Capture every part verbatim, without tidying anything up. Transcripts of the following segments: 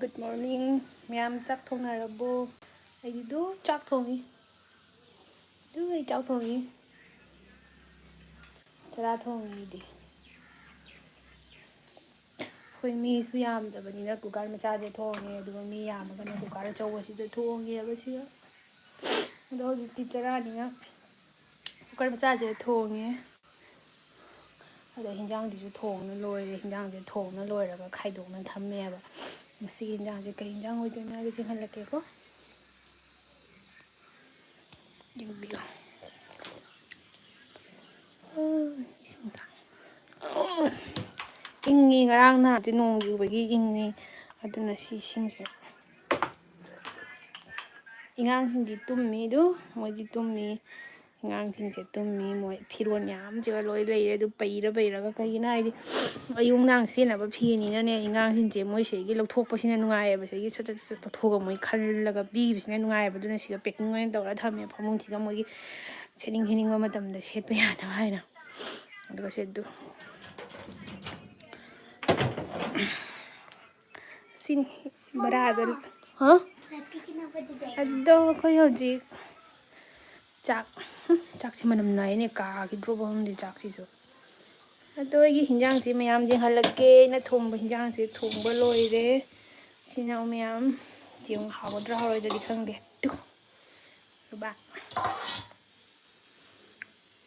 Good morning. ꯃꯌꯥꯝ ꯆꯥꯛ ꯊꯣꯡꯅꯔꯕꯣ? ꯑꯩꯗꯤ ꯑꯗꯨꯝ ꯆꯥꯛ ꯊꯣꯡꯉꯤ꯫ ꯑꯗꯨꯝ ꯑꯩ ꯆꯥꯛ ꯊꯣꯡꯉꯤ꯫ ꯆꯔꯥ ꯊꯣꯡꯉꯤ ꯑꯩꯗꯤ꯫ ꯑꯩꯈꯣꯏ ꯃꯤꯁꯨ ꯌꯥꯝꯗꯕꯅꯤꯅ cooker ꯃꯆꯥꯁꯦ ꯊꯣꯡꯉꯦ, ꯑꯗꯨꯒ ꯃꯤ ꯌꯥꯝꯃꯒꯅ cooker ꯑꯆꯧꯕꯁꯤꯗ ꯊꯣꯡꯉꯦꯕ ꯁꯤꯒ꯫ ꯑꯗꯣ ꯍꯧꯖꯤꯛꯇꯤ ꯆꯔꯥꯅꯤꯅ cooker ꯃꯆꯥꯁꯤꯗ ꯊꯣꯡꯉꯦ꯫ ꯑꯗꯣ ꯍꯤꯟꯖꯥꯡꯁꯤꯁꯨ ꯊꯣꯡꯅ ꯂꯣꯏꯔꯦ꯫ ꯍꯤꯟꯖꯥꯡꯁꯦ ꯊꯣꯡꯅ ꯂꯣꯏꯔꯒ ꯈꯥꯏꯗꯣꯛꯅ ꯊꯝꯃꯦꯕ꯫ ꯃꯁꯤꯒꯤ ꯍꯤꯟꯖꯥꯡꯁꯦ ꯀꯩ ꯍꯤꯟꯖꯥꯡ ꯑꯣꯏꯗꯣꯏꯅꯣ ꯍꯥꯏꯕꯁꯦ ꯆꯤꯡꯍꯜꯂꯛꯀꯦꯀꯣ꯫ ꯌꯦꯡꯕꯤꯌꯨ꯫ ꯎꯝ, ꯏꯁꯤꯡ ꯊꯥꯡ-, ꯏꯪꯉꯤ, ꯉꯔꯥꯡ ꯅꯍꯥꯟꯁꯦ ꯅꯣꯡ ꯆꯨꯕꯒꯤ ꯏꯪꯉꯤ꯫ ꯑꯗꯨꯅ ꯁꯤ ꯏꯁꯤꯡꯁꯦ, ꯑꯉꯥꯡꯁꯤꯡꯗꯤ ꯇꯨꯝꯃꯤ꯫ ꯑꯗꯨ ꯃꯣꯏꯗꯤ ꯇꯨꯝꯃꯤ꯫ ꯑꯉꯥꯡꯁꯤꯡꯁꯦ ꯇꯨꯝꯃꯤ꯫ ꯃꯣꯏ ꯐꯤꯔꯣꯜ ꯃꯌꯥꯝꯁꯤꯒ ꯂꯣꯏ ꯂꯩꯔꯦ꯫ ꯑꯗꯨ ꯄꯩꯔ ꯄꯩꯔꯒ, ꯀꯩꯒꯤꯅꯣ ꯍꯥꯏꯗꯤ ꯑꯌꯨꯛ ꯅꯨꯡꯗꯥꯡ ꯁꯦꯠꯅꯕ ꯐꯤꯅꯤꯅꯅꯦ, ꯑꯉꯥꯡꯁꯤꯡꯁꯦ ꯃꯣꯏ ꯁꯤꯗꯒꯤ ꯂꯧꯊꯣꯛꯄꯁꯤꯅ ꯅꯨꯡꯉꯥꯏꯌꯦꯕ꯫ ꯁꯤꯗꯒꯤ ꯁꯠ ꯁꯠ ꯁꯠ ꯁꯠ ꯂꯧꯊꯣꯛꯑꯒ ꯃꯣꯏ ꯈꯜꯂꯒ ꯄꯤꯈꯤꯕꯁꯤꯅ ꯅꯨꯡꯉꯥꯏꯌꯦꯕ꯫ ꯑꯗꯨꯅ ꯁꯤꯗ packing ꯑꯣꯏꯅ ꯇꯧꯔꯒ ꯊꯝꯃꯦ, ꯐꯃꯨꯡꯁꯤꯗ ꯃꯣꯏꯒꯤ ꯁꯦꯠꯅꯤꯡ ꯁꯦꯠꯅꯤꯡꯕ ꯃꯇꯝꯗ ꯁꯦꯠꯄ ꯌꯥꯅꯕ ꯍꯥꯏꯅ꯫ ꯑꯗꯨꯒ ꯁꯤ ꯑꯗꯨ ꯁꯤꯅꯤ ꯕꯔꯥꯗ꯫ ꯍꯥ? ꯑꯗꯣ ꯑꯩꯈꯣꯏ ꯍꯧꯖꯤꯛ ꯆꯥꯛ, ꯆꯥꯛꯁꯤ ꯃꯅꯝ ꯅꯥꯏꯅꯦ, ꯀꯥꯈꯤꯗ꯭ꯔꯣꯕ ꯈꯪꯗꯦ ꯆꯥꯛꯁꯤꯁꯨ꯫ ꯑꯗꯣ ꯑꯩꯒꯤ ꯍꯤꯟꯖꯥꯡꯁꯤ ꯃꯌꯥꯝ ꯌꯦꯡꯍꯜꯂꯛꯀꯦ꯫ ꯑꯩꯅ ꯊꯣꯡꯕ ꯍꯤꯟꯖꯥꯡꯁꯤ ꯊꯣꯡꯕ ꯂꯣꯏꯔꯦ꯫ ꯏꯆꯤꯟ ꯏꯅꯥꯎ ꯃꯌꯥꯝ ꯌꯦꯡꯉꯨ, ꯍꯥꯎꯒꯗ꯭ꯔꯥ ꯍꯥꯎꯔꯣꯏꯗ꯭ꯔꯗꯤ ꯈꯪꯗꯦ꯫ ꯇꯨ꯫ ꯂꯨꯕꯥ꯫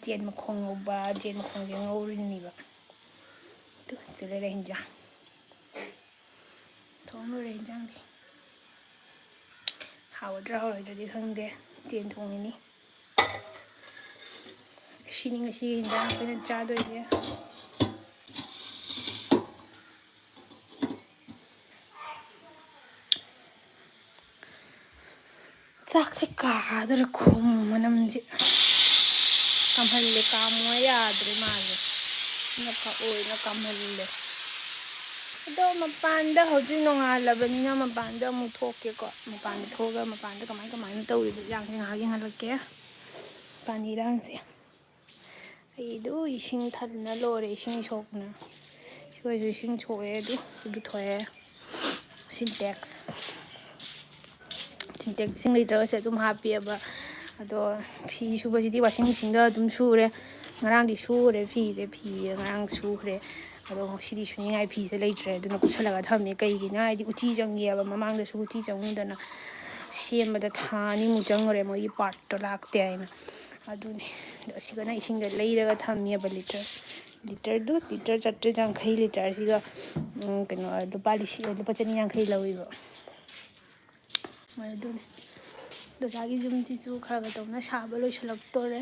ꯌꯦꯟ ꯃꯈꯣꯡ ꯉꯧꯕ, ꯌꯦꯟ ꯃꯈꯣꯡꯁꯦ ꯉꯧꯔꯤꯅꯦꯕ꯫ ꯑꯗꯨ ꯁꯤꯗ ꯂꯩꯔꯦ ꯍꯤꯟꯖꯥꯡ꯫ ꯊꯣꯡ ꯂꯣꯏꯔꯦ ꯍꯤꯟꯖꯥꯡꯗꯤ꯫ ꯍꯥꯎꯒꯗ꯭ꯔꯥ ꯍꯥꯎꯔꯣꯏꯗ꯭ꯔꯗꯤ ꯈꯪꯗꯦ꯫ ꯌꯦꯟ ꯊꯣꯡꯉꯤꯅꯤ꯫ ꯁꯤꯅꯤ ꯉꯁꯤ ꯍꯤꯟꯖꯥꯡ ꯑꯩꯈꯣꯏꯅ ꯆꯥꯗꯣꯏꯁꯦ꯫ ꯆꯥꯛꯁꯦ ꯀꯥꯗꯔ ꯈꯣꯝ ꯃꯅꯝꯁꯦ ꯀꯥꯝꯍꯜꯂꯦ꯫ ꯀꯥꯝꯃꯣ ꯌꯥꯗ꯭ꯔꯦ ꯃꯥꯁꯦ꯫ ꯁꯤꯅ ꯐꯑꯣꯏꯅ ꯀꯥꯝꯍꯜꯂꯦ꯫ ꯑꯗꯣ ꯃꯄꯥꯟꯗ ꯍꯧꯖꯤꯛ ꯅꯣꯡꯉꯥꯜꯂꯕꯅꯤꯅ ꯃꯄꯥꯟꯗ ꯑꯃꯨꯛ ꯊꯣꯛꯀꯦꯀꯣ꯫ ꯃꯄꯥꯟꯗ ꯊꯣꯛꯑꯒ ꯃꯄꯥꯟꯗ ꯀꯃꯥꯏ ꯀꯃꯥꯏꯅ ꯇꯧꯔꯤꯕ ꯏꯔꯥꯡꯁꯦ ꯉꯥꯏꯍꯥꯛ ꯌꯦꯡꯍꯜꯂꯛꯀꯦ꯫ ꯃꯄꯥꯟꯒꯤ ꯏꯔꯥꯡꯁꯦ꯫ ꯑꯩꯗꯨ ꯏꯁꯤꯡ ꯊꯟꯅ ꯂꯣꯏꯔꯦ, ꯏꯁꯤꯡ ꯁꯣꯛꯅ꯫ ꯁꯤꯈꯣꯏꯁꯨ ꯏꯁꯤꯡ ꯁꯣꯛꯑꯦ, ꯑꯗꯨ ꯂꯨꯊꯣꯛꯑꯦ꯫ ꯁꯤꯟꯇꯦꯛꯁ꯫ ꯁꯤꯟꯇꯦꯛꯁ ꯏꯁꯤꯡ ꯂꯤꯇꯔꯁꯦ ꯑꯗꯨꯝ ꯍꯥꯞꯄꯤꯑꯕ꯫ ꯑꯗꯣ ꯐꯤ ꯁꯨꯕꯁꯤꯗꯤ ꯋꯥꯁꯤꯡ ꯃꯦꯆꯤꯟꯗ ꯑꯗꯨꯝ ꯁꯨꯔꯦ꯫ ꯉꯔꯥꯡꯗꯤ ꯁꯨꯔꯦ ꯐꯤꯁꯦ, ꯐꯤ ꯉꯔꯥꯡ ꯁꯨꯈ꯭ꯔꯦ꯫ ꯑꯗꯣ ꯉꯁꯤꯗꯤ ꯁꯨꯅꯤꯡꯉꯥꯏ ꯐꯤꯁꯦ ꯂꯩꯇ꯭ꯔꯦ, ꯑꯗꯨꯅ ꯀꯨꯞꯁꯜꯂꯒ ꯊꯝꯃꯦ꯫ ꯀꯩꯒꯤꯅꯣ ꯍꯥꯏꯗꯤ ꯎꯆꯤ ꯆꯪꯉꯦꯕ, ꯃꯃꯥꯡꯗꯁꯨ ꯎꯆꯤ ꯆꯪꯉꯨꯗꯅ ꯁꯦꯝꯕꯗ ꯊꯥ ꯑꯅꯤꯃꯨꯛ ꯆꯪꯈ꯭ꯔꯦ ꯃꯣꯏꯒꯤ ꯄꯥꯔꯠꯇꯣ ꯂꯥꯛꯇꯦ ꯍꯥꯏꯅ꯫ ꯑꯗꯨꯅꯦ꯫ ꯑꯗꯣ ꯑꯁꯤꯒꯅ ꯏꯁꯤꯡꯗ ꯂꯩꯔꯒ ꯊꯝꯃꯦꯕ ꯂꯤꯇꯔ, ꯂꯤꯇꯔꯗꯨ, ꯂꯤꯇꯔ ꯆꯥꯇ꯭ꯔꯦꯠ ꯌꯥꯡꯈꯩ ꯂꯤꯇꯔꯁꯤꯒ, ꯎꯝ, ꯀꯩꯅꯣ, ꯂꯨꯄꯥ ꯂꯤꯁꯤꯡ, ꯂꯨꯄꯥ ꯆꯅꯤ ꯌꯥꯡꯈꯩ ꯂꯧꯋꯦꯕ꯫ ꯍꯣꯏ, ꯑꯗꯨꯅꯦ꯫ ꯗꯗꯥꯒꯤ ꯌꯨꯝꯁꯤꯁꯨ ꯈꯔ ꯈꯔ ꯇꯧꯅ ꯁꯥꯕ ꯂꯣꯏꯁꯤꯜꯂꯛꯇꯣꯔꯦ꯫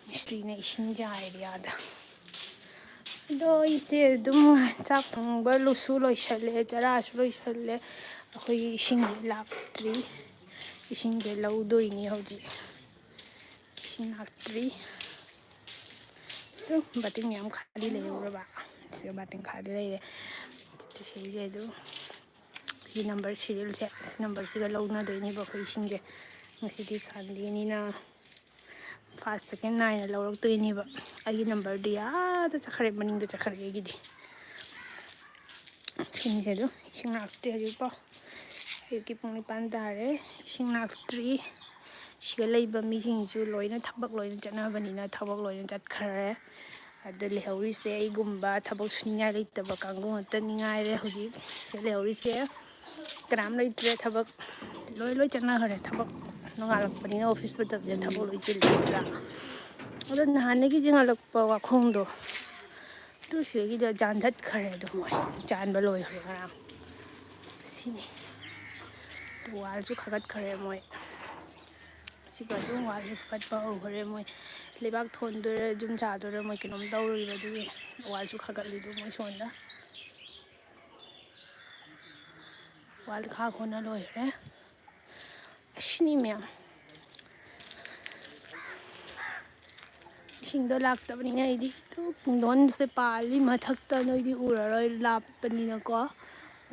ꯃꯤꯁꯇ꯭ꯔꯤꯅ ꯏꯁꯤꯡ ꯆꯥꯏꯔꯤ ꯑꯥꯗ꯫ ꯑꯗꯣ ꯑꯩꯁꯦ ꯑꯗꯨꯝ ꯆꯥꯛ ꯊꯣꯡꯕ ꯂꯨꯁꯨ ꯂꯣꯏꯁꯜꯂꯦ, ꯆꯔꯥꯁꯨ ꯂꯣꯏꯁꯜꯂꯦ꯫ ꯑꯩꯈꯣꯏꯒꯤ ꯏꯁꯤꯡꯁꯦ ꯂꯥꯛꯇ꯭ꯔꯤ꯫ ꯏꯁꯤꯡꯁꯦ ꯂꯧꯗꯣꯏꯅꯤ ꯍꯧꯖꯤꯛ꯫ ꯏꯁꯤꯡ ꯂꯥꯛꯇ꯭ꯔꯤ꯫ ꯑꯗꯨꯝ ꯕꯥꯇꯤꯟ ꯃꯌꯥꯝ ꯈꯥꯂꯤ ꯂꯩꯍꯧꯔꯕ꯫ ꯁꯤꯒ ꯕꯥꯇꯤꯟ ꯈꯥꯂꯤ ꯂꯩꯔꯦ꯫ ꯁꯤꯁꯦ ꯑꯗꯨ ꯁꯤ ꯅꯝꯕꯔ ꯁꯤꯔꯤꯌꯦꯜꯁꯦ, ꯁꯤ ꯅꯝꯕꯔꯁꯤꯒ ꯂꯧꯅꯗꯣꯏꯅꯦꯕ ꯑꯩꯈꯣꯏ ꯏꯁꯤꯡꯁꯦ꯫ ꯉꯁꯤꯗꯤ ꯁꯟꯗꯦꯅꯤꯅ ꯐꯥꯔꯁ, ꯁꯦꯀꯦꯟ ꯅꯥꯏꯅ ꯂꯧꯔꯛꯇꯣꯏꯅꯦꯕ꯫ ꯑꯩꯒꯤ ꯅꯝꯕꯔꯗꯤ ꯑꯥꯗ ꯆꯠꯈ꯭ꯔꯦ, ꯃꯅꯤꯡꯗ ꯆꯠꯈ꯭ꯔꯦ ꯑꯩꯒꯤꯗꯤ꯫ ꯁꯤꯡꯁꯦ ꯑꯗꯨꯝ ꯏꯁꯤꯡ ꯂꯥꯛꯇ꯭ꯔꯤ ꯍꯧꯖꯤꯛꯐꯥꯎ꯫ ꯑꯌꯨꯛꯀꯤ ꯄꯨꯡ ꯅꯤꯄꯥꯟ ꯇꯥꯔꯦ, ꯏꯁꯤꯡ ꯂꯥꯛꯇ꯭ꯔꯤ꯫ ꯁꯤꯒ ꯂꯩꯕ ꯃꯤꯁꯤꯡꯁꯨ ꯂꯣꯏꯅ ꯊꯕꯛ ꯂꯣꯏꯅ ꯆꯠꯅꯕꯅꯤꯅ ꯊꯕꯛ ꯂꯣꯏꯅ ꯆꯠꯈ꯭ꯔꯦ꯫ ꯑꯗ ꯂꯩꯍꯧꯔꯤꯁꯦ ꯑꯩꯒꯨꯝꯕ ꯊꯕꯛ ꯁꯨꯅꯤꯡꯉꯥꯏ ꯂꯩꯇꯕ ꯀꯥꯡꯕꯨ ꯉꯥꯛꯇꯅꯤ ꯉꯥꯏꯔꯦ ꯍꯧꯖꯤꯛ ꯁꯤꯗ ꯂꯩꯍꯧꯔꯤꯁꯦ꯫ ꯀꯅꯥꯝ ꯂꯩꯇ꯭ꯔꯦ ꯊꯕꯛ꯫ ꯂꯣꯏ, ꯂꯣꯏ ꯆꯠꯅꯈ꯭ꯔꯦ ꯊꯕꯛ꯫ ꯅꯣꯡꯉꯥꯜꯂꯛꯄꯅꯤꯅ ꯑꯣꯐꯤꯁ ꯃꯇꯝꯁꯦ ꯊꯕꯛ ꯂꯣꯏ ꯆꯤꯜꯂꯤ ꯅꯠꯇ꯭ꯔꯥ? ꯑꯗꯣ ꯅꯍꯥꯟꯗꯒꯤ ꯆꯤꯡꯈꯠꯂꯛꯄ ꯋꯥꯈꯣꯡꯗꯣ ꯑꯗꯨ ꯁꯤꯗꯒꯤꯗ ꯆꯥꯟꯊꯠꯈ꯭ꯔꯦ꯫ ꯑꯗꯣ ꯃꯣꯏ ꯆꯥꯟꯕ ꯂꯣꯏꯈ꯭ꯔꯦ ꯉꯔꯥꯡ꯫ ꯁꯤꯅꯤ꯫ ꯋꯥꯜꯁꯨ ꯈꯥꯒꯠꯈ꯭ꯔꯦ ꯃꯣꯏ꯫ ꯁꯤꯒ ꯑꯗꯨꯝ ꯋꯥꯜꯁꯨ ꯈꯥꯒꯠꯄ ꯍꯧꯈ꯭ꯔꯦ ꯃꯣꯏ꯫ ꯂꯩꯕꯥꯛ ꯊꯣꯟꯗꯣꯏꯔꯥ ꯌꯨꯝ ꯁꯥꯗꯣꯏꯔꯥ ꯃꯣꯏ ꯀꯩꯅꯣꯝ ꯇꯧꯔꯤꯕ ꯑꯗꯨꯒꯤ ꯋꯥꯜꯁꯨ ꯈꯥꯒꯠꯂꯤꯗꯣ ꯃꯣꯏ ꯁꯣꯝꯗ꯫ ꯋꯥꯜ ꯈꯥ ꯈꯣꯠꯅ ꯂꯣꯏꯈ꯭ꯔꯦ꯫ ꯑꯁꯤꯅꯤ ꯃꯌꯥꯝ꯫ ꯏꯁꯤꯡꯗꯣ ꯂꯥꯛꯇꯕꯅꯤꯅ ꯑꯩꯗꯤ ꯑꯗꯨ ꯄꯨꯡꯗꯣꯟꯁꯦ ꯄꯥꯜꯂꯤ ꯃꯊꯛꯇ, ꯅꯣꯏꯗꯤ ꯎꯔꯔꯣꯏ ꯂꯥꯞꯄꯅꯤꯅꯀꯣ,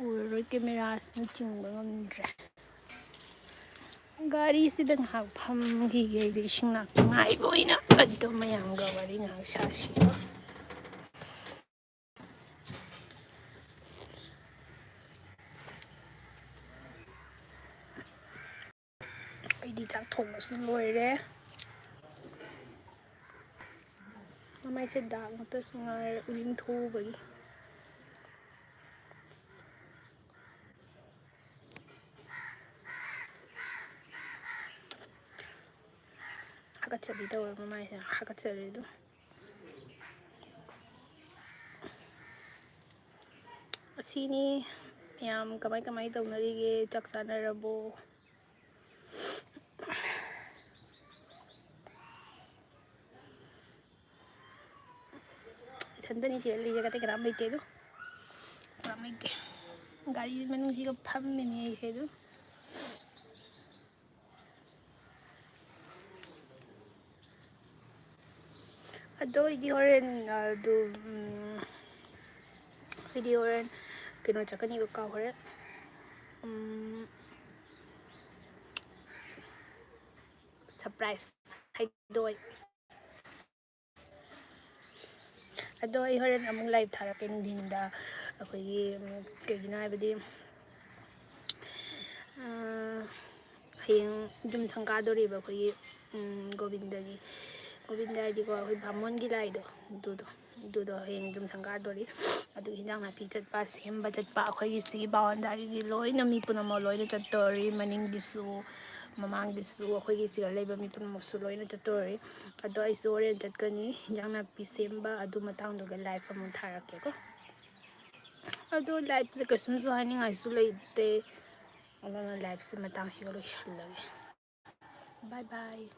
ꯎꯔꯔꯣꯏ, ꯀꯦꯃꯦꯔꯥꯅ ꯆꯤꯡꯕ ꯉꯝꯗ꯭ꯔꯦ꯫ ꯒꯥꯔꯤꯁꯤꯗ ꯉꯥꯏꯍꯥꯛ ꯐꯝꯈꯤꯒꯦ ꯑꯩꯁꯦ ꯏꯁꯤꯡ ꯂꯥꯛꯄ ꯉꯥꯏꯕ ꯑꯣꯏꯅ, ꯑꯗꯨ ꯃꯌꯥꯝꯒ ꯋꯥꯔꯤ ꯉꯥꯏꯍꯥꯛ ꯁꯥꯁꯤ꯫ ꯑꯩꯗꯤ ꯆꯥꯛ ꯊꯣꯡꯕꯁꯨ ꯂꯣꯏꯔꯦ꯫ ꯃꯃꯥꯏꯁꯦ ꯗꯥꯛ ꯉꯥꯛꯇꯁꯨ ꯉꯥꯏꯔꯦ ꯎꯔꯤꯡ ꯊꯣꯛꯎꯕꯒꯤ꯫ ꯍꯥꯀꯠꯆꯕꯤ ꯇꯧꯔꯦ ꯃꯃꯥꯏꯁꯦ, ꯍꯥꯀꯠꯆꯔꯦ ꯑꯗꯨꯝ꯫ ꯑꯁꯤꯅꯤ꯫ ꯃꯌꯥꯝ ꯀꯃꯥꯏ ꯀꯃꯥꯏ ꯇꯧꯅꯔꯤꯒꯦ? ꯆꯥꯛ ꯆꯥꯅꯔꯕꯣ? ꯏꯊꯟꯇꯅꯤ ꯆꯦꯜꯂꯤꯁꯦ, ꯑꯇꯩ ꯀꯅꯥꯝ ꯂꯩꯇꯦ꯫ ꯑꯗꯣ ꯀꯅꯥꯝ ꯂꯩꯇꯦ꯫ ꯒꯥꯔꯤ ꯃꯅꯨꯡꯁꯤꯒ ꯐꯝꯃꯤꯅꯦ ꯑꯩꯁꯦ ꯑꯗꯨꯝ꯫ ꯑꯗꯣ ꯑꯩꯗꯤ ꯍꯣꯔꯦꯟ, ꯑꯗꯨ, ꯎꯝ, ꯑꯩꯗꯤ ꯍꯣꯔꯦꯟ ꯀꯩꯅꯣ ꯆꯠꯀꯅꯤꯕ, ꯀꯥꯎꯈ꯭ꯔꯦ꯫ ꯎꯝ, surprise ꯍꯥꯏꯗꯣꯛꯑꯣꯏ꯫ ꯑꯗꯣ ꯑꯩ ꯍꯣꯔꯦꯟ ꯑꯃꯨꯛ live ꯊꯥꯔꯛꯀꯦ ꯅꯨꯡꯊꯤꯟꯗ꯫ ꯑꯩꯈꯣꯏꯒꯤ, ꯎꯝ, ꯀꯩꯒꯤꯅꯣ ꯍꯥꯏꯕꯗꯤ, ꯑꯥ, ꯍꯌꯦꯡ ꯌꯨꯝ ꯁꯪꯒꯥꯗꯣꯔꯤꯕ ꯑꯩꯈꯣꯏꯒꯤ, ꯎꯝ, ꯒꯣꯕꯤꯟꯗꯒꯤ, ꯒꯣꯕꯤꯟꯗ ꯍꯥꯏꯗꯤꯀꯣ, ꯑꯩꯈꯣꯏ ꯕꯥꯃꯣꯟꯒꯤ ꯂꯥꯏꯗꯣ, ꯑꯗꯨꯗꯣ, ꯑꯗꯨꯗꯣ ꯍꯌꯦꯡ ꯌꯨꯝ ꯁꯪꯒꯥꯗꯣꯔꯤ꯫ ꯑꯗꯨꯒꯤ ꯍꯤꯟꯖꯥꯡ ꯅꯥꯄꯤ ꯆꯠꯄ, ꯁꯦꯝꯕ ꯆꯠꯄ, ꯑꯩꯈꯣꯏꯒꯤ ꯁꯤꯒꯤ boundary ꯒꯤ ꯂꯣꯏꯅ ꯃꯤ ꯄꯨꯝꯅꯃꯛ ꯂꯣꯏꯅ ꯆꯠꯇꯣꯔꯤ꯫ ꯃꯅꯤꯡꯒꯤꯁꯨ, ꯃꯃꯥꯡꯒꯤꯁꯨ, ꯑꯩꯈꯣꯏꯒꯤ ꯁꯤꯗ ꯂꯩꯕ ꯃꯤ ꯄꯨꯝꯅꯃꯛꯁꯨ ꯂꯣꯏꯅ ꯆꯠꯇꯣꯔꯤ꯫ ꯑꯗꯣ ꯑꯩꯁꯨ ꯍꯣꯔꯦꯟ ꯆꯠꯀꯅꯤ, ꯍꯤꯟꯖꯥꯡ ꯅꯥꯄꯤ ꯁꯦꯝꯕ, ꯑꯗꯨ ꯃꯇꯥꯡꯗꯨꯒ live ꯑꯃꯨꯛ ꯊꯥꯔꯛꯀꯦꯀꯣ꯫ ꯑꯗꯣ live ꯁꯦ ꯀꯩꯁꯨꯝꯁꯨ ꯍꯥꯏꯅꯤꯡꯉꯥꯏꯁꯨ ꯂꯩꯇꯦ, ꯑꯗꯨꯅ live ꯁꯦ ꯃꯇꯥꯡꯁꯤꯒ ꯂꯣꯏꯁꯤꯜꯂꯒꯦ꯫ Bye bye꯫